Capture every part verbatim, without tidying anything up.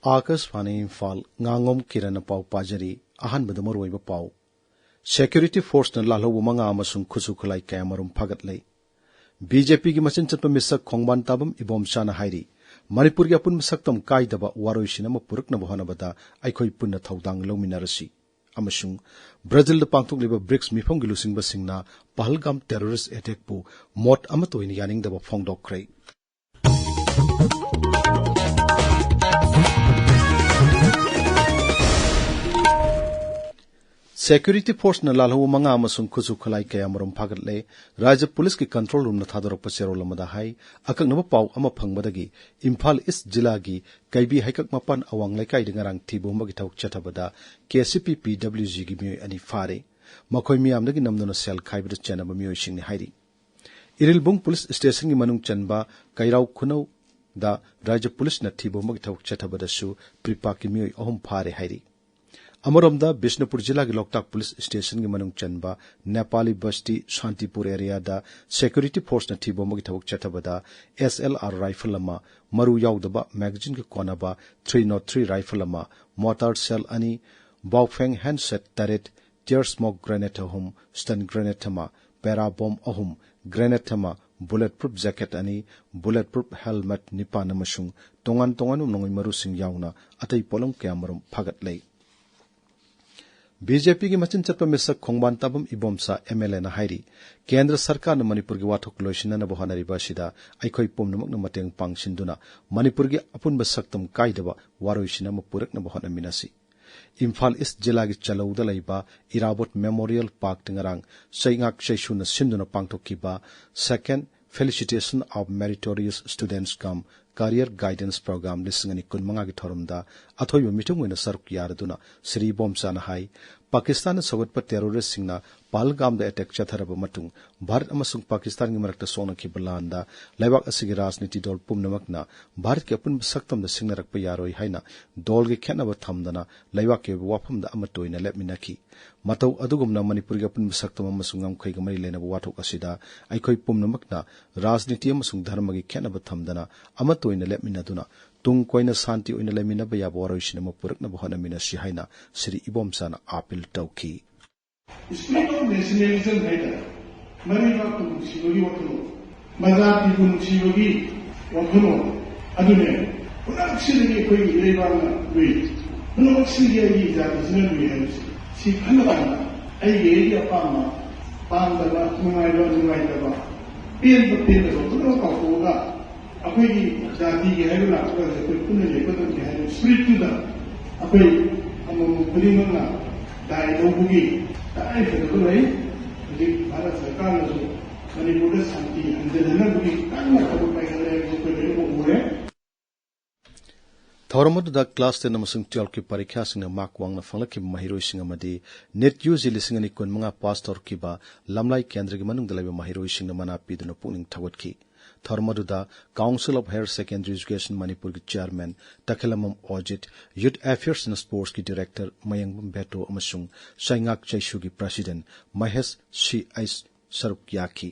ꯑꯥꯀꯥꯁꯕꯥꯅꯤ ꯏꯝꯐꯥꯜ, ꯉꯥꯉꯣꯝ ꯀꯤꯔꯟꯅ ꯄꯥꯎ ꯄꯥꯖꯔꯤ꯫ ꯑꯍꯥꯟꯕꯗ ꯃꯔꯨꯑꯣꯏꯕ ꯄꯥꯎ꯫ ꯁꯦꯀ꯭ꯌꯨꯔꯤꯇꯤ ꯐꯣꯔꯁꯅ ꯂꯥꯜꯍꯧꯕ ꯃꯉꯥ ꯑꯃꯁꯨꯡ ꯈꯨꯠꯁꯨ ꯈꯨꯠꯂꯥꯏ ꯀꯌꯥꯃꯔꯨꯝ ꯐꯥꯒꯠꯂꯦ꯫ ꯕꯤ ꯖꯦ ꯄꯤꯒꯤ ꯃꯆꯤꯟ ꯆꯠꯄ ꯃꯤꯁꯛ ꯈꯣꯡꯕꯥꯟ ꯇꯥꯕꯝ ꯏꯕꯣꯝꯆꯥꯅ ꯍꯥꯏꯔꯤ, ꯃꯅꯤꯄꯨꯔꯒꯤ ꯑꯄꯨꯟꯕ ꯁꯛꯇꯝ ꯀꯥꯏꯗꯕ ꯋꯥꯔꯣꯏꯁꯤꯟ ꯑꯃ ꯄꯨꯔꯛꯅꯕ ꯍꯣꯠꯅꯕꯗ ꯑꯩꯈꯣꯏ ꯄꯨꯟꯅ ꯊꯧꯗꯥꯡ ꯂꯧꯃꯤꯟꯅꯔꯁꯤ꯫ ꯑꯃꯁꯨꯡ ꯕ꯭ꯔꯥꯖꯤꯜꯗ ꯄꯥꯡꯊꯣꯛꯂꯤꯕ ꯕ꯭ꯔꯤꯛꯁ ꯃꯤꯐꯝꯒꯤ ꯂꯨꯆꯤꯡꯕꯁꯤꯡꯅ ꯄꯍꯜꯒꯥꯝ ꯇꯦꯔꯣꯔꯤꯁ꯭ꯠ ꯑꯦꯇꯦꯛꯄꯨ ꯃꯣꯠ ꯑꯃꯠꯇ ꯑꯣꯏꯅ ꯌꯥꯅꯤꯡꯗꯕ ꯐꯣꯡꯗꯣꯛꯈ꯭ꯔꯦ꯫ ꯁꯦꯀ꯭ꯌꯨꯔꯤꯇꯤ ꯐꯣꯔꯁꯅ ꯂꯥꯜꯍꯧꯕ ꯃꯉꯥ ꯑꯃꯁꯨꯡ ꯈꯨꯠꯁꯨ ꯈꯨꯠꯂꯥꯏ ꯀꯌꯥꯃꯔꯨꯝ ꯐꯥꯒꯠꯂꯦ꯫ ꯔꯥꯖ꯭ꯌ ꯄꯨꯂꯤꯁꯀꯤ ꯀꯟꯇ꯭ꯔꯣꯜ ꯔꯨꯝꯅ ꯊꯥꯗꯣꯔꯛꯄ ꯆꯦꯔꯣꯜ ꯑꯃꯗ ꯍꯥꯏ, ꯑꯀꯛꯅꯕ ꯄꯥꯎ ꯑꯃ ꯐꯪꯕꯗꯒꯤ ꯏꯝꯐꯥꯜ ꯏꯁ꯭ꯠ ꯖꯤꯂꯥꯒꯤ ꯀꯩꯕꯤ ꯍꯩꯀꯛ ꯃꯄꯥꯟ ꯑꯋꯥꯡ ꯂꯩꯀꯥꯏꯗ ꯉꯔꯥꯡ ꯊꯤꯕ ꯍꯨꯝꯕꯒꯤ ꯊꯕꯛ ꯆꯠꯊꯕꯗ ꯀꯦ ꯁꯤ ꯄꯤ ꯄꯤ ꯗꯕ꯭ꯂꯤꯎ ꯖꯤꯒꯤ ꯃꯤꯑꯣꯏ ꯑꯅꯤ ꯐꯥꯔꯦ꯫ ꯃꯈꯣꯏ ꯃꯤꯌꯥꯝꯗꯒꯤ ꯅꯝꯗꯨꯅ ꯁꯦꯜ ꯈꯥꯏꯕꯗ ꯆꯦꯟꯅꯕ ꯃꯤꯑꯣꯏꯁꯤꯡꯅꯤ ꯍꯥꯏꯔꯤ꯫ ꯏꯔꯤꯜꯕꯨꯡ ꯄꯨꯂꯤꯁ ꯁ꯭ꯇꯦꯁꯟꯒꯤ ꯃꯅꯨꯡ ꯆꯟꯕ ꯀꯩꯔꯥꯎ ꯈꯨꯅꯧꯗ ꯔꯥꯖ꯭ꯌ ꯄꯨꯂꯤꯁꯅ ꯊꯤꯕ ꯍꯨꯝꯕꯒꯤ ꯊꯕꯛ ꯆꯠꯊꯕꯗꯁꯨ ꯄ꯭ꯔꯤꯄꯥꯛꯀꯤ ꯃꯤꯑꯣꯏ ꯑꯍꯨꯝ ꯐꯥꯔꯦ ꯍꯥꯏꯔꯤ꯫ ꯑꯃꯔꯣꯝꯗ, ꯕꯤꯁꯅꯨꯄꯨꯔ ꯖꯤꯂꯥꯒꯤ ꯂꯣꯛꯇꯥꯛ ꯄꯨꯂꯤꯁ ꯁ꯭ꯇꯦꯁꯟꯒꯤ ꯃꯅꯨꯡ ꯆꯟꯕ ꯅꯦꯄꯥꯂꯤ ꯕꯁꯇꯤ ꯁꯥꯟꯇꯤꯄꯨꯔ ꯑꯦꯔꯤꯌꯥꯗ ꯁꯦꯀ꯭ꯌꯨꯔꯤꯇꯤ ꯐꯣꯔꯁꯅ ꯊꯤꯕ ꯍꯨꯝꯕꯒꯤ ꯊꯕꯛ ꯆꯠꯊꯕꯗ ꯑꯦꯁ ꯑꯦꯜ ꯑꯥꯔ ꯔꯥꯏꯐꯜ ꯑꯃ, ꯃꯔꯨ ꯌꯥꯎꯗꯕ ꯃꯦꯒꯥꯖꯤꯟꯒ ꯀꯣꯟꯅꯕ ꯊ꯭ꯔꯤ ꯅꯣꯠ ꯊ꯭ꯔꯤ ꯔꯥꯏꯐꯜ ꯑꯃ, ꯃꯣꯔꯇꯥꯔ ꯁꯦꯜ ꯑꯅꯤ, ꯕꯥꯎꯐꯦꯡ ꯍꯦꯟꯁꯦꯠ ꯇꯔꯦꯠ, ꯇꯤꯌꯔ ꯁ꯭ꯃꯣꯛ ꯒ꯭ꯔꯦꯅꯦꯗ ꯑꯍꯨꯝ, ꯁ꯭ꯇꯟ ꯒ꯭ꯔꯦꯅꯦꯗ ꯑꯃ, ꯄꯦꯔꯥ ꯕꯣꯝ ꯑꯍꯨꯝ, ꯒ꯭ꯔꯦꯅꯦꯗ ꯑꯃ, ꯕꯨꯂꯦꯠ ꯄ꯭ꯔꯨꯐ ꯖꯦꯀꯦꯠ ꯑꯅꯤ, ꯕꯨꯂꯦꯠ ꯄ꯭ꯔꯨꯐ ꯍꯦꯜꯃꯦꯠ ꯅꯤꯄꯥꯟ ꯑꯃꯁꯨꯡ ꯇꯣꯉꯥꯟ ꯇꯣꯉꯥꯟꯕ ꯅꯣꯡꯃꯩ ꯃꯔꯨꯁꯤꯡ ꯌꯥꯎꯅ ꯑꯇꯩ ꯄꯣꯠꯂꯝ ꯀꯌꯥꯃꯔꯨꯝ ꯐꯥꯒꯠꯂꯦ꯫ ꯕꯤ ꯖꯦ ꯄꯤꯒꯤ ꯃꯆꯤꯟ ꯆꯠꯄ ꯃꯤꯁꯛ ꯈꯣꯡꯕꯥꯟ ꯇꯥꯕꯝ ꯏꯕꯣꯝꯆꯥ ꯑꯦꯝ ꯑꯦꯜ ꯑꯦꯅ ꯍꯥꯏꯔꯤ, ꯀꯦꯟꯗ꯭ꯔ ꯁꯔꯀꯥꯔꯅ ꯃꯅꯤꯄꯨꯔꯒꯤ ꯋꯥꯊꯣꯛ ꯂꯣꯏꯁꯤꯟꯅꯅꯕ ꯍꯣꯠꯅꯔꯤꯕ ꯑꯁꯤꯗ ꯑꯩꯈꯣꯏ ꯄꯨꯝꯅꯃꯛꯅ ꯃꯇꯦꯡ ꯄꯥꯡꯁꯤꯟꯗꯨꯅ ꯃꯅꯤꯄꯨꯔꯒꯤ ꯑꯄꯨꯟꯕ ꯁꯛꯇꯝ ꯀꯥꯏꯗꯕ ꯋꯥꯔꯣꯏꯁꯤꯟ ꯑꯃ ꯄꯨꯔꯛꯅꯕ ꯍꯣꯠꯅꯃꯤꯟꯅꯁꯤ꯫ ꯏꯝꯐꯥꯜ ꯏꯁ꯭ꯠ ꯖꯤꯂꯥꯒꯤ ꯆꯂꯧꯗ ꯂꯩꯕ ꯏꯔꯥꯕꯣꯠ ꯃꯦꯃꯣꯔꯤꯌꯦꯜ ꯄꯥꯔꯛꯇ ꯉꯔꯥꯡ ꯆꯩꯉꯥꯛ ꯆꯩꯁꯨꯅ ꯁꯤꯟꯗꯨꯅ ꯄꯥꯡꯊꯣꯛꯈꯤꯕ Second Felicitation of Meritorious Students cum Career Guidance Program ꯂꯤꯁꯤꯡ ꯑꯅꯤ ꯀꯨꯟꯃꯉꯥꯒꯤ ꯊꯧꯔꯝꯗ ꯑꯊꯣꯏꯕ ꯃꯤꯊꯨꯡ ꯑꯣꯏꯅ ꯁꯔꯨꯛ ꯌꯥꯔꯗꯨꯅ ꯁ꯭ꯔꯤ ꯏꯕꯣꯝꯆꯥꯅ ꯍꯥꯏ, ꯄꯥꯀꯤꯁꯇꯥꯟꯅ ꯁꯧꯒꯠꯄ ꯇꯦꯔꯣꯔꯤꯁ꯭ꯠꯁꯤꯡꯅ ꯄꯍꯜꯒꯥꯝꯗ ꯑꯦꯇꯦꯛ ꯆꯠꯊꯔꯕ ꯃꯇꯨꯡ ꯚꯥꯔꯠ ꯑꯃꯁꯨꯡ ꯄꯥꯀꯤꯁꯇꯥꯟꯒꯤ ꯃꯔꯛꯇ ꯁꯣꯛꯅꯈꯤꯕ ꯂꯥꯟꯗ ꯂꯩꯕꯥꯛ ꯑꯁꯤꯒꯤ ꯔꯥꯖꯅꯤꯇꯤ ꯗꯣꯜ ꯄꯨꯝꯅꯃꯛꯅ ꯚꯥꯔꯠꯀꯤ ꯑꯄꯨꯟꯕ ꯁꯛꯇꯝꯗ ꯁꯤꯡꯅꯔꯛꯄ ꯌꯥꯔꯣꯏ ꯍꯥꯏꯅ ꯗꯣꯜꯒꯤ ꯈꯦꯠꯅꯕ ꯊꯝꯗꯅ ꯂꯩꯕꯥꯛꯀꯤ ꯑꯣꯏꯕ ꯋꯥꯐꯝꯗ ꯑꯃꯠꯇ ꯑꯣꯏꯅ ꯂꯦꯞꯃꯤꯟꯅꯈꯤ꯫ ꯃꯇꯧ ꯑꯗꯨꯒꯨꯝꯅ ꯃꯅꯤꯄꯨꯔꯒꯤ ꯑꯄꯨꯟꯕ ꯁꯛꯇꯝ ꯑꯃꯁꯨꯡ ꯉꯝꯈꯩꯒ ꯃꯔꯤ ꯂꯩꯅꯕ ꯋꯥꯊꯣꯛ ꯑꯁꯤꯗ ꯑꯩꯈꯣꯏ ꯄꯨꯝꯅꯃꯛꯅ ꯔꯥꯖꯅꯤꯇꯤ ꯑꯃꯁꯨꯡ ꯙꯔꯃꯒꯤ ꯈꯦꯠꯅꯕ ꯊꯝꯗꯅ ꯑꯃꯠ ꯑꯣꯏꯅ ꯂꯦꯞꯃꯤꯟꯅꯗꯨꯅ ꯇꯨꯡ ꯀꯣꯏꯅ ꯁꯥꯟꯇꯤ ꯑꯣꯏꯅ ꯂꯩꯃꯤꯟꯅꯕ ꯌꯥꯕ ꯋꯥꯔꯣꯏꯁꯤꯟ ꯑꯃ ꯄꯨꯔꯛꯅꯕ ꯍꯣꯠꯅꯃꯤꯟꯅꯁꯤ ꯍꯥꯏꯅ ꯁ꯭ꯔꯤ ꯏꯕꯣꯝꯆꯥꯅ ꯑꯥꯄꯤꯜ ꯇꯧꯈꯤ꯫ Spirit of nationalism ꯍꯥꯏꯇꯥꯔꯦ, ꯃꯔꯩꯕꯥꯛꯄꯨ ꯅꯨꯡꯁꯤꯕꯒꯤ ꯋꯥꯈꯜꯂꯣꯟ, ꯃꯖꯥꯇꯤꯕꯨ ꯅꯨꯡꯁꯤꯕꯒꯤ ꯋꯥꯈꯜꯂꯣꯟ ꯑꯗꯨꯅꯦ ꯄꯨꯝꯅꯃꯛꯁꯤꯗꯒꯤ ꯑꯩꯈꯣꯏꯒꯤ ꯏꯔꯩꯕꯥꯛꯅ ꯂꯨꯏ꯫ ꯄꯨꯝꯅꯃꯛꯁꯤꯗꯒꯤ ꯑꯩꯒꯤ ꯖꯥꯇꯤꯁꯤꯅ ꯂꯨꯏ ꯍꯥꯏꯕꯁꯤ ꯁꯤ ꯈꯜꯂꯀꯥꯟꯗ ꯑꯩꯒꯤ ꯑꯩꯒꯤ ꯑꯄꯥꯝꯕ, ꯄꯥꯝꯗꯕ, ꯅꯨꯡꯉꯥꯏꯕ ꯅꯨꯡꯉꯥꯏꯇꯕ, ꯄꯦꯟꯕ ꯄꯦꯟꯗꯕ ꯄꯨꯝꯅꯃꯛ ꯀꯥꯎꯊꯣꯛꯑꯒ ꯑꯩꯈꯣꯏꯒꯤ ꯖꯥꯇꯤꯒꯤ ꯍꯥꯏꯕ ꯂꯥꯛꯄ ꯀꯥꯟꯗ ꯑꯩꯈꯣꯏ ꯄꯨꯟꯅ ꯂꯦꯞꯀꯗꯕꯅꯤ ꯍꯥꯏꯕ ꯁ꯭ꯄꯤꯔꯤꯠꯇꯨꯗ ꯑꯩꯈꯣꯏ ꯑꯃꯃꯝ ꯈꯨꯗꯤꯡꯃꯛꯅ ꯗꯥꯏ ꯂꯧꯕꯒꯤ ꯇꯉꯥꯏ ꯐꯗꯕ ꯂꯩ꯫ ꯍꯧꯖꯤꯛ ꯚꯥꯔꯠ ꯁꯔꯀꯥꯔꯅꯁꯨ ꯃꯅꯤꯄꯨꯔꯗ ꯁꯥꯟꯇꯤ ꯍꯟꯖꯤꯟꯅꯅꯕꯒꯤ ꯀꯟꯅ ꯊꯕꯛ ꯄꯥꯏꯈꯠꯂꯦ ꯍꯥꯏꯕꯁꯤ ꯑꯩꯈꯣꯏ ꯂꯣꯏꯅꯃꯛ ꯎꯔꯦ꯫ ꯊꯧꯔꯝ ꯑꯗꯨꯗ class ten ꯑꯃꯁꯨꯡ twelve ꯀꯤ ꯄꯔꯤꯈ꯭ꯌꯥꯁꯤꯡꯅ ꯃꯥꯔꯛ ꯋꯥꯡꯅ ꯐꯪꯂꯛꯈꯤꯕ ꯃꯍꯩꯔꯣꯏꯁꯤꯡ ꯑꯃꯗꯤ NEET UG ꯂꯤꯁꯤꯡ ꯑꯅꯤ ꯀꯨꯟꯃꯉꯥ ꯄꯥꯁ ꯇꯧꯔꯛꯈꯤꯕ ꯂꯝꯂꯥꯏ ꯀꯦꯟꯗ꯭ꯔꯒꯤ ꯃꯅꯨꯡꯗ ꯂꯩꯕ ꯃꯍꯩꯔꯣꯏꯁꯤꯡꯅ ꯃꯅꯥ ꯄꯤꯗꯨꯅ ꯄꯨꯛꯅꯤꯡ ꯊꯧꯒꯠꯈꯤ꯫ ꯊꯧꯔꯝ ꯑꯗꯨꯗ Council of Higher Secondary Education ꯃꯅꯤꯄꯨꯔꯒꯤ chairman ꯇꯈꯦꯂꯝꯕꯝ ꯑꯣꯖꯤꯠ, Youth Affairs and Sports ꯀꯤ director ꯃꯌꯦꯡꯕꯝ ꯚꯦꯇꯣ ꯑꯃꯁꯨꯡ ꯆꯩꯉꯥꯛ ꯆꯩꯁꯨꯒꯤ president ꯃꯍꯦꯁ ꯁꯤ ꯑꯩꯁ ꯁꯔꯨꯛ ꯌꯥꯈꯤ꯫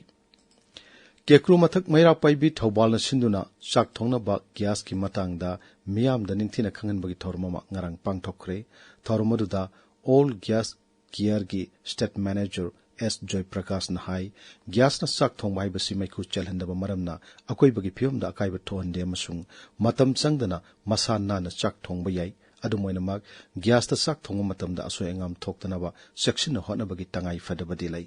ꯀꯦꯀ꯭ꯔꯨ ꯃꯊꯛ ꯃꯩꯔꯥ ꯄꯥꯏꯕꯤ ꯊꯧꯕꯥꯜꯅ ꯁꯤꯟꯗꯨꯅ ꯆꯥꯛ ꯊꯣꯡꯅꯕ gas ꯀꯤ ꯃꯇꯥꯡꯗ ꯃꯤꯌꯥꯝꯗ ꯅꯤꯡꯊꯤꯅ ꯈꯪꯍꯟꯕꯒꯤ ꯊꯧꯔꯝ ꯑꯃ ꯉꯔꯥꯡ ꯄꯥꯡꯊꯣꯛꯈ꯭ꯔꯦ꯫ ꯊꯧꯔꯝ ꯑꯗꯨꯗ All Gas Care ꯒꯤ state manager ꯑꯦꯁ ꯖꯣꯏꯄ꯭ꯔꯀꯥꯁꯅ ꯍꯥꯏ, gas ꯅ ꯆꯥꯛ ꯊꯣꯡꯕ ꯍꯥꯏꯕꯁꯤ ꯃꯩꯈꯨ ꯆꯦꯜꯍꯟꯗꯕ ꯃꯔꯝꯅ ꯑꯀꯣꯏꯕꯒꯤ ꯐꯤꯕꯝꯗ ꯑꯀꯥꯏꯕ ꯊꯣꯛꯍꯟꯗꯦ ꯑꯃꯁꯨꯡ ꯃꯇꯝ ꯆꯪꯗꯅ ꯃꯁꯥ ꯅꯥꯟꯅ ꯆꯥꯛ ꯊꯣꯡꯕ ꯌꯥꯏ꯫ ꯑꯗꯨꯝ ꯑꯣꯏꯅꯃꯛ, gas ꯇ ꯆꯥꯛ ꯊꯣꯡꯕ ꯃꯇꯝꯗ ꯑꯁꯣꯏ ꯑꯉꯥꯝ ꯊꯣꯛꯇꯅꯕ ꯆꯦꯛꯁꯤꯟꯅ ꯍꯣꯠꯅꯕꯒꯤ ꯇꯉꯥꯏ ꯐꯗꯕꯗꯤ ꯂꯩ꯫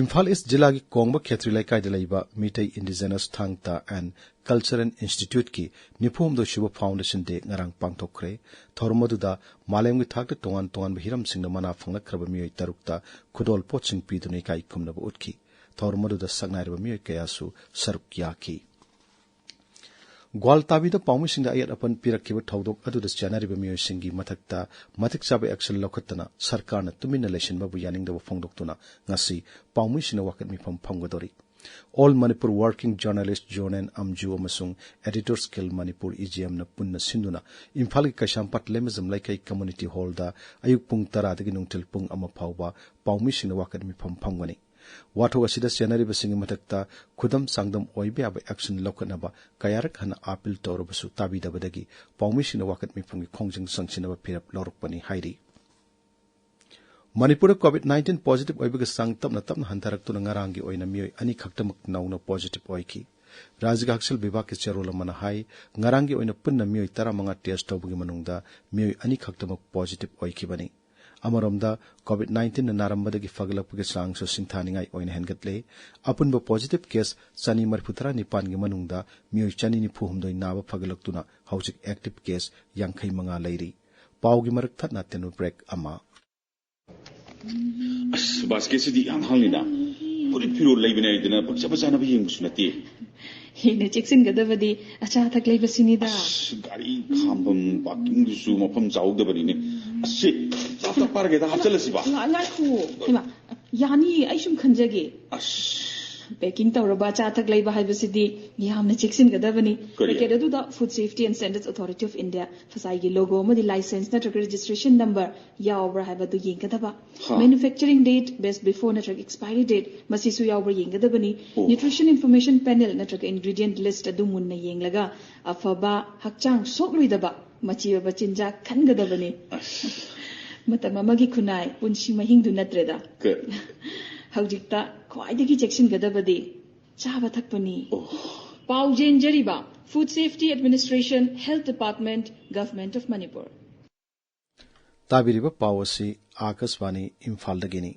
ꯏꯝꯐꯥꯜ ꯏꯁ꯭ꯠ ꯖꯤꯂꯥꯒꯤ ꯀꯣꯡꯕ ꯈꯦꯇ꯭ꯔꯤ ꯂꯩꯀꯥꯏꯗ ꯂꯩꯕ ꯃꯤꯇꯩ Indigenous ꯊꯥꯡ ꯇꯥ and Cultural Institute ꯀꯤ ꯅꯤꯐꯨ ꯍꯨꯝꯗꯣꯏ ꯁꯨꯕ Foundation Day ꯉꯔꯥꯡ ꯄꯥꯡꯊꯣꯛꯈ꯭ꯔꯦ꯫ ꯊꯧꯔꯝ ꯑꯗꯨꯗ ꯃꯥꯂꯦꯝꯒꯤ ꯊꯥꯛꯇ ꯇꯣꯉꯥꯟ ꯇꯣꯉꯥꯟꯕ ꯍꯤꯔꯝꯁꯤꯡꯗ ꯃꯅꯥ ꯐꯪꯂꯛꯈ꯭ꯔꯕ ꯃꯤꯑꯣꯏ ꯇꯔꯨꯛꯇ ꯈꯨꯗꯣꯜꯄꯣꯠꯁꯤꯡ ꯄꯤꯗꯨꯅ ꯏꯀꯥꯏ ꯈꯨꯝꯅꯕ ꯎꯠꯈꯤ꯫ ꯊꯧꯔꯝ ꯑꯗꯨꯗ ꯁꯛꯅꯥꯏꯔꯕ ꯃꯤꯑꯣꯏ ꯀꯌꯥꯁꯨ ꯁꯔꯨꯛ ꯌꯥꯈꯤ꯫ ꯒ꯭ꯋꯥꯜꯇꯥꯕꯤꯗ ꯄꯥꯎꯃꯤꯁꯤꯡꯗ ꯑꯌꯦꯠ ꯑꯄꯟ ꯄꯤꯔꯛꯈꯤꯕ ꯊꯧꯗꯣꯛ ꯑꯗꯨꯗ ꯆꯦꯟꯅꯔꯤꯕ ꯃꯤꯑꯣꯏꯁꯤꯡꯒꯤ ꯃꯊꯛꯇ ꯃꯇꯤꯛ ꯆꯥꯕ action ꯂꯧꯈꯠꯇꯅ ꯁꯔꯀꯥꯔꯅ ꯇꯨꯃꯤꯟꯅ ꯂꯩꯁꯤꯟꯕꯕꯨ ꯌꯥꯅꯤꯡꯗꯕ ꯐꯣꯡꯗꯣꯛꯇꯨꯅ ꯉꯁꯤ ꯄꯥꯎꯃꯤꯁꯤꯡꯅ ꯋꯥꯀꯠ ꯃꯤꯐꯝ ꯐꯝꯒꯗꯧꯔꯤ꯫ All Manipur Working Journalist Union, ꯑꯝꯖꯨ, ꯑꯃꯁꯨꯡ Editors Guild Manipur, E G ꯑꯦꯝꯅ ꯄꯨꯟꯅ ꯁꯤꯟꯗꯨꯅ ꯏꯝꯐꯥꯜꯒꯤ ꯀꯩꯁꯥꯝꯄꯥꯠ ꯂꯦꯃꯖꯝ ꯂꯩꯀꯥꯏ community hall ꯗ ꯑꯌꯨꯛ ꯄꯨꯡ ꯇꯔꯥꯗꯒꯤ ꯅꯨꯡꯊꯤꯜ ꯄꯨꯡ ꯑꯃ ꯐꯥꯎꯕ ꯄꯥꯎꯃꯤꯁꯤꯡꯅ ꯋꯥꯀꯠ ꯃꯤꯐꯝ ꯐꯝꯒꯅꯤ꯫ ꯋꯥꯊꯣꯛ ꯑꯁꯤꯗ ꯆꯦꯟꯅꯔꯤꯕꯁꯤꯡꯒꯤ ꯃꯊꯛꯇ ꯈꯨꯗꯝ ꯆꯥꯡꯗꯝ ꯑꯣꯏꯕ ꯌꯥꯕ action ꯂꯧꯈꯠꯅꯕ ꯀꯌꯥꯔꯛ ꯍꯟꯅ appeal ꯇꯧꯔꯕꯁꯨ ꯇꯥꯕꯤꯗꯕꯗꯒꯤ ꯄꯥꯎꯃꯤꯁꯤꯡꯅ ꯋꯥꯀꯠ ꯃꯤꯐꯝꯒꯤ ꯈꯣꯡꯖꯪ ꯆꯪꯁꯤꯟꯅꯕ ꯐꯤꯔꯦꯞ ꯂꯧꯔꯛꯄꯅꯤ ꯍꯥꯏꯔꯤ꯫ ꯃꯅꯤꯄꯨꯔꯗ COVID nineteen positive ꯑꯣꯏꯕꯒꯤ ꯆꯥꯡ ꯇꯞꯅ ꯇꯞꯅ ꯍꯟꯊꯔꯛꯇꯨꯅ ꯉꯔꯥꯡꯒꯤ ꯑꯣꯏꯅ ꯃꯤꯑꯣꯏ ꯑꯅꯤ ꯈꯛꯇꯃꯛ ꯅꯧꯅ positive ꯑꯣꯏꯈꯤ꯫ ꯔꯥꯖ꯭ꯌꯒꯤ ꯍꯛꯁꯦꯜ ꯕꯤꯚꯥꯒꯀꯤ ꯆꯦꯔꯣꯜ ꯑꯃꯅ ꯍꯥꯏ, ꯉꯔꯥꯡꯒꯤ ꯑꯣꯏꯅ ꯄꯨꯟꯅ ꯃꯤꯑꯣꯏ ꯇꯔꯥꯃꯉꯥ test ꯇꯧꯕꯒꯤ ꯃꯅꯨꯡꯗ ꯃꯤꯑꯣꯏ ꯑꯅꯤ ꯈꯛꯇꯃꯛ positive ꯑꯣꯏꯈꯤꯕꯅꯤ꯫ ꯑꯃꯔꯣꯝꯗ, COVID nineteenꯅ ꯅꯥꯔꯝꯕꯗꯒꯤ ꯐꯒꯠꯂꯛꯄꯒꯤ ꯆꯥꯡꯁꯨ ꯁꯤꯡꯊꯥꯅꯤꯡꯉꯥꯏ ꯑꯣꯏꯅ ꯍꯦꯟꯒꯠꯂꯦ꯫ ꯑꯄꯨꯟꯕ positive case ꯆꯅꯤ ꯃꯔꯤꯐꯨ ꯇꯔꯥꯅꯤꯄꯥꯟꯒꯤ ꯃꯅꯨꯡꯗ ꯃꯤꯑꯣꯏ ꯆꯅꯤ ꯅꯤꯐꯨ ꯍꯨꯝꯗꯣꯏ ꯅꯥꯕ ꯐꯒꯠꯂꯛꯇꯨꯅ ꯍꯧꯖꯤꯛ active case ꯌꯥꯡꯈꯩ ꯃꯉꯥ ꯂꯩꯔꯤ꯫ ꯄꯥꯎꯒꯤ ꯃꯔꯛ ꯊꯠꯅ ꯇꯦꯅꯨ break ꯑꯃ꯫ ꯑꯁ, ꯕꯥꯁꯀꯦꯠꯁꯤꯗꯤ ꯏꯍꯥꯡ ꯍꯥꯡꯂꯤꯅ꯫ ꯐꯨꯔꯤꯠ ꯐꯤꯔꯣꯜ ꯂꯩꯕꯅꯦ ꯍꯥꯏꯗꯅ ꯄꯪꯆꯥ ꯄꯪꯆꯥꯅꯕ ꯌꯦꯡꯕꯁꯨ ꯅꯠꯇꯦ꯫ ꯍꯦꯟꯅ ꯆꯦꯛꯁꯤꯟꯒꯗꯕꯗꯤ ꯑꯆꯥ ꯑꯊꯛ ꯂꯩꯕꯁꯤꯅꯤꯗ꯫ ꯑꯁ, ꯒꯥꯔꯤ ꯈꯥꯝꯐꯝ parkingꯗꯨꯁꯨ ꯃꯐꯝ ꯆꯥꯍꯧꯗꯕꯅꯤꯅꯦ꯫ ꯑꯁꯤ laptop ꯄꯥꯔꯒꯦꯗ ꯍꯥꯞꯆꯜꯂꯁꯤꯕ꯫ ꯉꯥ-, ꯉꯥꯏꯈꯣ꯫ ꯍꯩꯃꯥ, ꯌꯥꯅꯤ, ꯑꯩ ꯁꯨꯝ ꯈꯟꯖꯒꯦ꯫ ꯑꯁ꯫ Packing ꯇꯧꯔꯕ ꯑꯆꯥ ꯑꯊꯛ ꯂꯩꯕ ꯍꯥꯏꯕꯁꯤꯗꯤ ꯌꯥꯝꯅ ꯆꯦꯛꯁꯤꯟꯒꯗꯕꯅꯤ꯫ ꯀꯔꯤ? Packet ꯑꯗꯨꯗ Food Safety and Standards Authority of India, ꯐꯁꯥꯏꯒꯤ logo ꯑꯃꯗꯤ license ꯅꯠꯇ꯭ꯔꯒ registration number ꯌꯥꯎꯕ꯭ꯔꯥ ꯍꯥꯏꯕꯗꯨ ꯌꯦꯡꯒꯗꯕ꯫ ꯍꯥ꯫ Manufacturing date, best before ꯅꯠꯇ꯭ꯔꯒ expiry date, ꯃꯁꯤꯁꯨ ꯌꯥꯎꯕ꯭ꯔꯥ ꯌꯦꯡꯒꯗꯕꯅꯤ꯫ ꯑꯣ꯫ Nutrition Information Panel ꯅꯠꯇ꯭ꯔꯒ ingredient list ꯑꯗꯨ ꯃꯨꯟꯅ ꯌꯦꯡꯂꯒ ꯑꯐꯕ, ꯍꯛꯆꯥꯡ ꯁꯣꯛꯂꯣꯏꯗꯕ ꯃꯆꯤ ꯑꯣꯏꯕ ꯆꯤꯟꯖꯥꯛ ꯈꯟꯒꯗꯕꯅꯤ꯫ ꯑꯁ꯫ ꯃꯇꯝ ꯑꯃꯒꯤ ꯈꯨꯟꯅꯥꯏ, ꯄꯨꯟꯁꯤ ꯃꯍꯤꯡꯗꯨ ꯅꯠꯇ꯭ꯔꯦꯗ꯫ ꯀ- ꯍꯧꯖꯤꯛꯇ ꯈ꯭ꯋꯥꯏꯗꯒꯤ ꯆꯦꯛꯁꯤꯟꯒꯗꯕꯗꯤ ꯆꯥꯕ ꯊꯛꯄꯅꯤ꯫ ꯑꯣ꯫ ꯄꯥꯎ ꯆꯦꯟꯖꯔꯤꯕ Food Safety Administration, Health Department, Government of Manipur꯫ ꯇꯥꯕꯤꯔꯤꯕ ꯄꯥꯎ ꯑꯁꯤ ꯑꯥꯀꯥꯁꯕꯥꯅꯤ ꯏꯝꯐꯥꯜꯗꯒꯤꯅꯤ꯫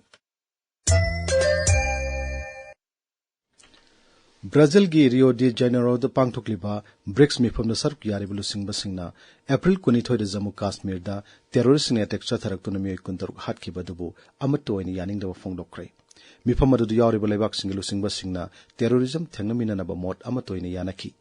ꯕ꯭ꯔꯥꯖꯤꯜꯒꯤ ꯔꯤꯑꯣ ꯗꯤ ꯖꯦꯅꯦꯔꯣꯗ ꯄꯥꯡꯊꯣꯛꯂꯤꯕ ꯕ꯭ꯔꯤꯛꯁ ꯃꯤꯐꯝꯗ ꯁꯔꯨꯛ ꯌꯥꯔꯤꯕ ꯂꯨꯆꯤꯡꯕꯁꯤꯡꯅ ꯑꯦꯄ꯭ꯔꯤꯜ ꯀꯨꯟꯅꯤꯊꯣꯏꯗ ꯖꯝꯃꯨ ꯀꯥꯁꯃꯤꯔꯗ ꯇꯦꯔꯣꯔꯤꯁ꯭ꯠꯁꯤꯡꯅ attack ꯆꯠꯊꯔꯛꯇꯨꯅ ꯃꯤꯑꯣꯏ ꯀꯨꯟꯇꯔꯨꯛ ꯍꯥꯠꯈꯤꯕ ꯑꯗꯨꯕꯨ ꯑꯃꯠꯇ ꯑꯣꯏꯅ ꯌꯥꯅꯤꯡꯗꯕ ꯐꯣꯡꯗꯣꯛꯈ꯭ꯔꯦ꯫ ꯃꯤꯐꯝ ꯑꯗꯨꯗ ꯌꯥꯎꯔꯤꯕ ꯂꯩꯕꯥꯛꯁꯤꯡꯒꯤ ꯂꯨꯆꯤꯡꯕꯁꯤꯡꯅ terrorism ꯊꯦꯡꯅꯃꯤꯟꯅꯅꯕ ꯃꯣꯠ ꯑꯃꯠꯇ ꯑꯣꯏꯅ ꯌꯥꯅꯈꯤ꯫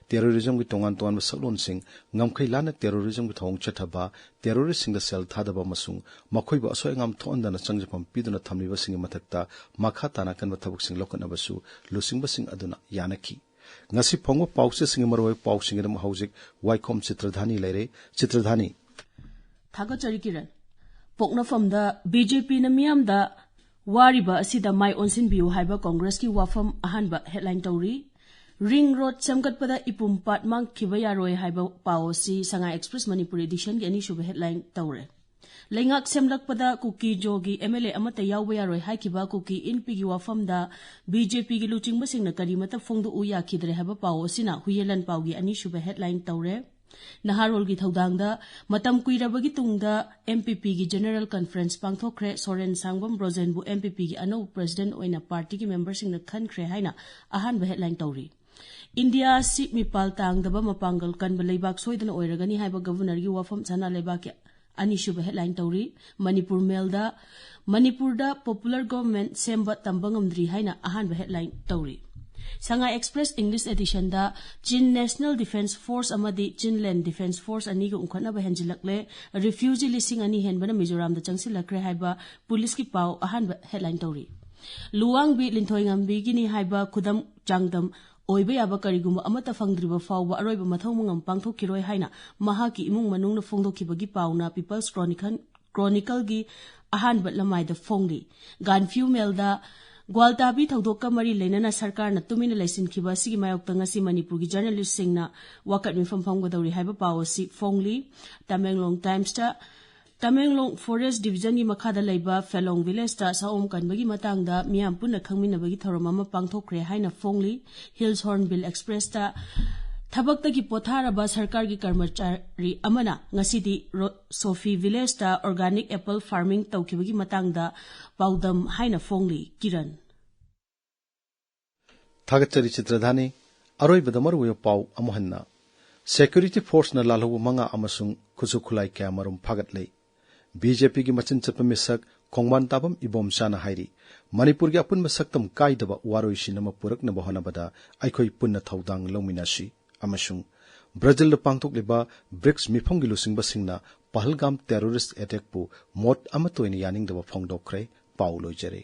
Terrorismꯒꯤ ꯇꯣꯉꯥꯟ ꯇꯣꯉꯥꯟꯕ ꯁꯛꯂꯣꯟꯁꯤꯡ, ꯉꯝꯈꯩ ꯂꯥꯟꯅ terrorismꯒꯤ ꯊꯧꯑꯣꯡ ꯆꯠꯊꯕ, terroristꯁꯤꯡꯗ ꯁꯦꯜ ꯊꯥꯗꯕ ꯑꯃꯁꯨꯡ ꯃꯈꯣꯏꯕꯨ ꯑꯁꯣꯏ ꯑꯉꯥꯝ ꯊꯣꯛꯍꯟꯗꯅ ꯆꯪꯖꯐꯝ ꯄꯤꯗꯨꯅ ꯊꯝꯂꯤꯕꯁꯤꯡꯒꯤ ꯃꯊꯛꯇ ꯃꯈꯥ ꯇꯥꯅ ꯑꯀꯟꯕ ꯊꯕꯛꯁꯤꯡ ꯂꯧꯈꯠꯅꯕꯁꯨ ꯂꯨꯆꯤꯡꯕꯁꯤꯡ ꯑꯗꯨꯅ ꯌꯥꯅꯈꯤ꯫ ꯉꯁꯤ ꯐꯣꯡꯕ ꯄꯥꯎꯆꯦꯁꯤꯡꯒꯤ ꯃꯔꯨꯑꯣꯏꯕ ꯄꯥꯎꯁꯤꯡꯒꯤꯗꯃꯛ ꯍꯧꯖꯤꯛ ꯋꯥꯏꯈꯣꯝ ꯆꯤꯇ꯭ꯔꯙꯥꯅꯤ ꯂꯩꯔꯦ꯫ ꯆꯤꯇ꯭ꯔꯙꯥꯅꯤ꯫ ꯊꯥꯒꯠꯆꯔꯤ ꯀꯤꯔꯟ꯫ ꯄꯣꯛꯅꯐꯝꯗ BJPꯅ ꯃꯤꯌꯥꯝꯗ ꯋꯥꯔꯤꯕ ꯑꯁꯤꯗ ꯃꯥꯏ ꯑꯣꯟꯁꯤꯟꯕꯤꯌꯨ ꯍꯥꯏꯕ ꯀꯣꯡꯒ꯭ꯔꯦꯁꯀꯤ ꯋꯥꯐꯝ ꯑꯍꯥꯟꯕ headline ꯇꯧꯔꯤ꯫ ꯔꯤꯡ ꯔꯣꯗ ꯁꯦꯝꯒꯠꯄꯗ ꯏꯄꯨꯝ ꯄꯥꯠ ꯃꯥꯡꯈꯤꯕ ꯌꯥꯔꯣꯏ ꯍꯥꯏꯕ ꯄꯥꯎ ꯑꯁꯤ ꯁꯉꯥꯏ ꯑꯦꯛꯁꯄ꯭ꯔꯦꯁ ꯃꯅꯤꯄꯨꯔ editionꯒꯤ ꯑꯅꯤꯁꯨꯕ headline ꯇꯧꯔꯦ꯫ ꯂꯩꯉꯥꯛ ꯁꯦꯝꯂꯛꯄꯗ ꯀꯨꯀꯤ ꯖꯣꯒꯤ MLA ꯑꯃꯠꯇ ꯌꯥꯎꯕ ꯌꯥꯔꯣꯏ ꯍꯥꯏꯈꯤꯕ ꯀꯨꯀꯤ ꯏꯟꯄꯤꯒꯤ ꯋꯥꯐꯝꯗ BJPꯒꯤ ꯂꯨꯆꯤꯡꯕꯁꯤꯡꯅ ꯀꯔꯤꯃꯠꯇ ꯐꯣꯡꯗꯣꯛꯎ ꯌꯥꯈꯤꯗ꯭ꯔꯦ ꯍꯥꯏꯕ ꯄꯥꯎ ꯑꯁꯤꯅ ꯍꯨꯏꯌꯦꯂꯟ ꯄꯥꯎꯒꯤ ꯑꯅꯤꯁꯨꯕ headline ꯇꯧꯔꯦ꯫ ꯅꯍꯥꯔꯣꯜꯒꯤ ꯊꯧꯗꯥꯡꯗ ꯃꯇꯝ ꯀꯨꯏꯔꯕꯒꯤ ꯇꯨꯡꯗ MPPꯒꯤ general conference ꯄꯥꯡꯊꯣꯛꯈ꯭ꯔꯦ꯫ ꯁꯣꯔꯦꯟ ꯁꯥꯡꯕꯝ ꯕ꯭ꯔꯣꯖꯦꯟꯕꯨ MPPꯒꯤ ꯑꯅꯧꯕ president ꯑꯣꯏꯅ partyꯒꯤ memberꯁꯤꯡꯅ ꯈꯟꯈ꯭ꯔꯦ ꯍꯥꯏꯅ ꯑꯍꯥꯟꯕ headline ꯇꯧꯔꯤ꯫ ꯏꯟꯗꯤꯌꯥ ꯑꯁꯤ ꯃꯤꯄꯥꯜ ꯇꯥꯡꯗꯕ ꯃꯄꯥꯡꯒꯜ ꯀꯟꯕ ꯂꯩꯕꯥꯛ ꯁꯣꯏꯗꯅ ꯑꯣꯏꯔꯒꯅꯤ ꯍꯥꯏꯕ governorꯒꯤ ꯋꯥꯐꯝ ꯁꯅꯥ ꯂꯩꯕꯥꯛꯀꯤ ꯑꯅꯤꯁꯨꯕ headline ꯇꯧꯔꯤ꯫ ꯃꯅꯤꯄꯨꯔ ꯃꯦꯜꯗ ꯃꯅꯤꯄꯨꯔꯗ popular government ꯁꯦꯝꯕ ꯇꯝꯕ ꯉꯝꯗ꯭ꯔꯤ ꯍꯥꯏꯅ ꯑꯍꯥꯟꯕ headline ꯇꯧꯔꯤ꯫ ꯁꯉꯥꯏ ꯑꯦꯛꯁꯄ꯭ꯔꯦꯁ English editionꯗ ꯆꯤꯟ National Defence Force ꯑꯃꯗꯤ ꯆꯤꯟ Land Defence Force ꯑꯅꯤꯒ ꯎꯪꯈꯠꯅꯕ ꯍꯦꯟꯖꯤꯜꯂꯛꯂꯦ, refugee ꯂꯤꯁꯤꯡ ꯑꯅꯤ ꯍꯦꯟꯕꯅ ꯃꯤꯖꯣꯔꯥꯝꯗ ꯆꯪꯁꯤꯜꯂꯛꯈ꯭ꯔꯦ ꯍꯥꯏꯕ ꯄꯨꯂꯤꯁꯀꯤ ꯄꯥꯎ ꯑꯍꯥꯟꯕ headline ꯇꯧꯔꯤ꯫ ꯂꯨꯋꯥꯡꯕꯤ ꯂꯤꯟꯊꯣꯏꯉꯝꯕꯤꯒꯤꯅꯤ ꯍꯥꯏꯕ ꯈꯨꯗꯝ ꯆꯥꯡꯗꯝ ꯑꯣꯏꯕ ꯌꯥꯕ ꯀꯔꯤꯒꯨꯝꯕ ꯑꯃꯠꯇ ꯐꯪꯗ꯭ꯔꯤꯕ ꯐꯥꯎꯕ ꯑꯔꯣꯏꯕ ꯃꯊꯧ ꯃꯉꯝ ꯄꯥꯡꯊꯣꯛꯈꯤꯔꯣꯏ ꯍꯥꯏꯅ ꯃꯍꯥꯛꯀꯤ ꯏꯃꯨꯡ ꯃꯅꯨꯡꯅ ꯐꯣꯡꯗꯣꯛꯈꯤꯕꯒꯤ ꯄꯥꯎꯅ People's Chronicle, Chronicleꯒꯤ ꯑꯍꯥꯟꯕ ꯂꯃꯥꯏꯗ ꯐꯣꯡꯂꯤ꯫ ꯒꯥꯟꯐ꯭ꯌꯨ ꯃꯦꯜꯗ ꯒ꯭ꯋꯥꯜꯇꯥꯕꯤ ꯊꯧꯗꯣꯛꯀ ꯃꯔꯤ ꯂꯩꯅꯅ ꯁꯔꯀꯥꯔꯅ ꯇꯨꯃꯤꯟꯅ ꯂꯩꯁꯤꯟꯈꯤꯕ ꯑꯁꯤꯒꯤ ꯃꯥꯌꯣꯛꯇ ꯉꯁꯤ ꯃꯅꯤꯄꯨꯔꯒꯤ journalistꯁꯤꯡꯅ ꯋꯥꯀꯠ ꯃꯤꯐꯝ ꯐꯝꯒꯗꯧꯔꯤ ꯍꯥꯏꯕ ꯄꯥꯎ ꯑꯁꯤ ꯐꯣꯡꯂꯤ꯫ ꯇꯃꯦꯡꯂꯣꯡ Timesꯇ ꯇꯃꯦꯡꯂꯣꯡ forest divisionꯒꯤ ꯃꯈꯥꯗ ꯂꯩꯕ ꯐꯦꯂꯣꯡ villageꯇ ꯁꯑꯣꯝ ꯀꯟꯕꯒꯤ ꯃꯇꯥꯡꯗ ꯃꯤꯌꯥꯝ ꯄꯨꯟꯅ ꯈꯪꯃꯤꯟꯅꯕꯒꯤ ꯊꯧꯔꯝ ꯑꯃ ꯄꯥꯡꯊꯣꯛꯈ꯭ꯔꯦ ꯍꯥꯏꯅ ꯐꯣꯡꯂꯤ꯫ Hills Hornbill Expressꯇ ꯊꯕꯛꯇꯒꯤ ꯄꯣꯊꯥꯔꯕ ꯁꯔꯀꯥꯔꯒꯤ ꯀꯔꯃꯆꯥꯔꯤ ꯑꯃꯅ ꯉꯁꯤꯗꯤ ꯔꯣ-, ꯁꯣꯐꯤ villageꯇ organic apple farming ꯇꯧꯈꯤꯕꯒꯤ ꯃꯇꯥꯡꯗ ꯄꯥꯎꯗꯝ ꯍꯥꯏꯅ ꯐꯣꯡꯂꯤ꯫ ꯀꯤꯔꯟ꯫ ꯊꯥꯒꯠꯆꯔꯤ ꯆꯤꯇ꯭ꯔꯙꯥꯅꯤ꯫ ꯑꯔꯣꯏꯕꯗ ꯃꯔꯨꯑꯣꯏꯕ ꯄꯥꯎ ꯑꯃꯨꯛ ꯍꯟꯅ꯫ Security forceꯅ ꯂꯥꯜꯍꯧꯕ ꯃꯉꯥ ꯑꯃꯁꯨꯡ ꯈꯨꯠꯁꯨ ꯈꯨꯠꯂꯥꯏ ꯀꯌꯥ ꯃꯔꯨꯝ ꯐꯥꯒꯠꯂꯦ꯫ BJPꯒꯤ ꯃꯆꯤꯟ ꯆꯠꯄ ꯃꯤꯁꯛ ꯈꯣꯡꯕꯥꯟ ꯇꯥꯕꯝ ꯏꯕꯣꯝꯆꯥꯅ ꯍꯥꯏꯔꯤ, ꯃꯅꯤꯄꯨꯔꯒꯤ ꯑꯄꯨꯟꯕ ꯁꯛꯇꯝ ꯀꯥꯏꯗꯕ ꯋꯥꯔꯣꯏꯁꯤꯟ ꯑꯃ ꯄꯨꯔꯛꯅꯕ ꯍꯣꯠꯅꯕꯗ ꯑꯩꯈꯣꯏ ꯄꯨꯟꯅ ꯊꯧꯗꯥꯡ ꯂꯧꯃꯤꯟꯅꯁꯤ꯫ ꯑꯃꯁꯨꯡ ꯕ꯭ꯔꯥꯖꯤꯜꯗ ꯄꯥꯡꯊꯣꯛꯂꯤꯕ ꯕ꯭ꯔꯤꯛꯁ ꯃꯤꯐꯝꯒꯤ ꯂꯨꯆꯤꯡꯕꯁꯤꯡꯅ ꯄꯍꯜꯒꯥꯝ terrorist attackꯄꯨ ꯃꯣꯠ ꯑꯃꯠꯇ ꯑꯣꯏꯅ ꯌꯥꯅꯤꯡꯗꯕ ꯐꯣꯡꯗꯣꯛꯈ꯭ꯔꯦ꯫ ꯄꯥꯎ ꯂꯣꯏꯖꯔꯦ꯫